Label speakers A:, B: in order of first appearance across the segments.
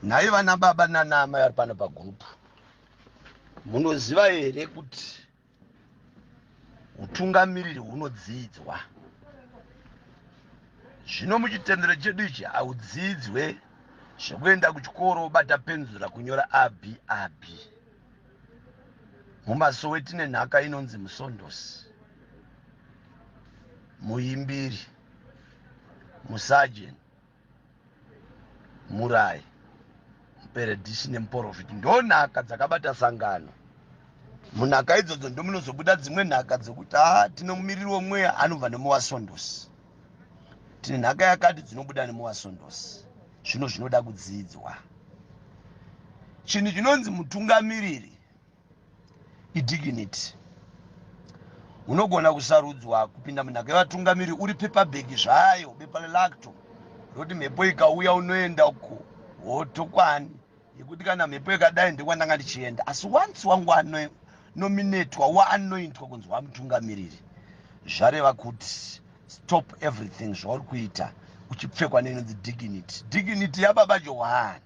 A: Nhai vana baba nana amai vari pano pagurupu, munoziva here kuti utungamiriri hunodzidzwa? Zvino muchitendero chedu ichi haudzidzwe zvekuenda kuchikoro wobata penzura kunyora ab ab. Mumasowe tine nhaka inonzi musondosi, muimbiri, musajeni, murai, muperedhisi nemuporofiti. Ndo nhaka dzakabata sangano. Munhaka idzodzo ndomunozobuda dzimwe nhaka dzekuti ha tine mumiriri womweya anobva nemuwasondosi, tine nhaka yakati dzinobuda nemuwasondosi. Zvino zvinoda kudzidzwa. Chinhu chinonzi mutungamiriri idignity. Unogona kusarudzwa kupinda munhaka yevatungamiri uri pepabhegi zvayo, bepa relacto roti mhepo ikauya unoenda uko hotokwani yekuti kana mhepo ikadai ndekwandanga ndichienda. Asi once wangu anonominatwa, waanointwa kunzi wamutungamiriri, zvareva kuti stop everything zvauri kuita, uchipfekwa neinonzi dignity, dignity yababa Johani.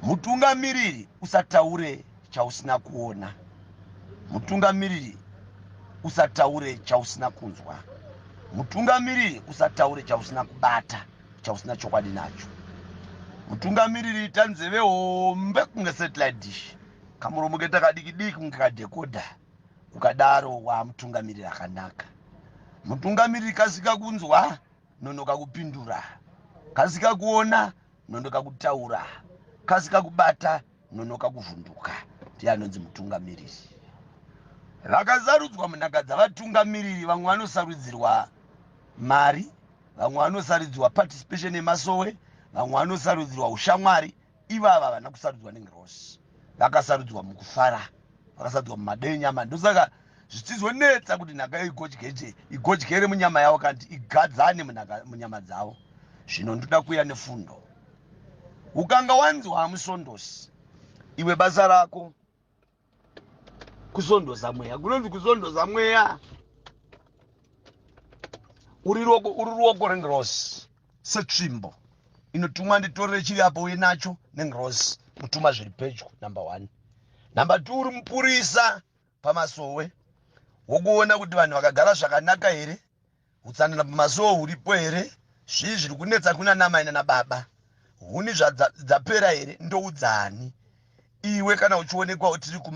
A: Mutungamiriri, usataure chausina kuona. Mutungamiriri, usataure chausina kunzwa. Mutungamiriri, usataure chausina kubata, chausina chokwadi nacho. Mutungamiriri, ita nzeve hombe kunge satellite dish, kamuromo keta kadiki diki kunge kadecoder. Ukadaro waamutungamiriri akanaka. Mutungamiriri, kasika kunzwa, nonoka kupindura. Kasika kuona, nonoka kutaura. Kasika kubata, nonoka kuvhunduka. Ndiye anonzi mutungamiriri. Vakasarudzwa munhaka dzavatungamiriri, vamwe vanosarudzirwa mari, vamwe vanosarudzirwa participation yemasowe, vamwe vanosarudzirwa ushamwari. Ivava havana kusarudzwa nengirosi, vakasarudzwa mukufara, vakasarudzwa mumadenyama. Ndosaka zvichizonetsa kuti nhaka igodyere, igodyere munyama yavo, kana kuti igadzane munyama dzavo. Zvino ndoda kuuya nefundo. Ukanga wanzi waamusondosi, iwe basa rako kusondosa mweya. Kunonzi kusondosa mweya, uri ruoko rengirosi, setsvimbo inotumwa nditorere chiri apo uye nacho nengirosi, mutuma zviri pedyo. Number 1. Number 2, uri mupurisa pamasowe, wokuona kuti vanhu vakagara zvakanaka here, utsanana pamasowe huripo here, zvii zviri kunetsa kuna namai nanababa, huni dzapera here, ndoudzani iwe kana uchionekwa tiri.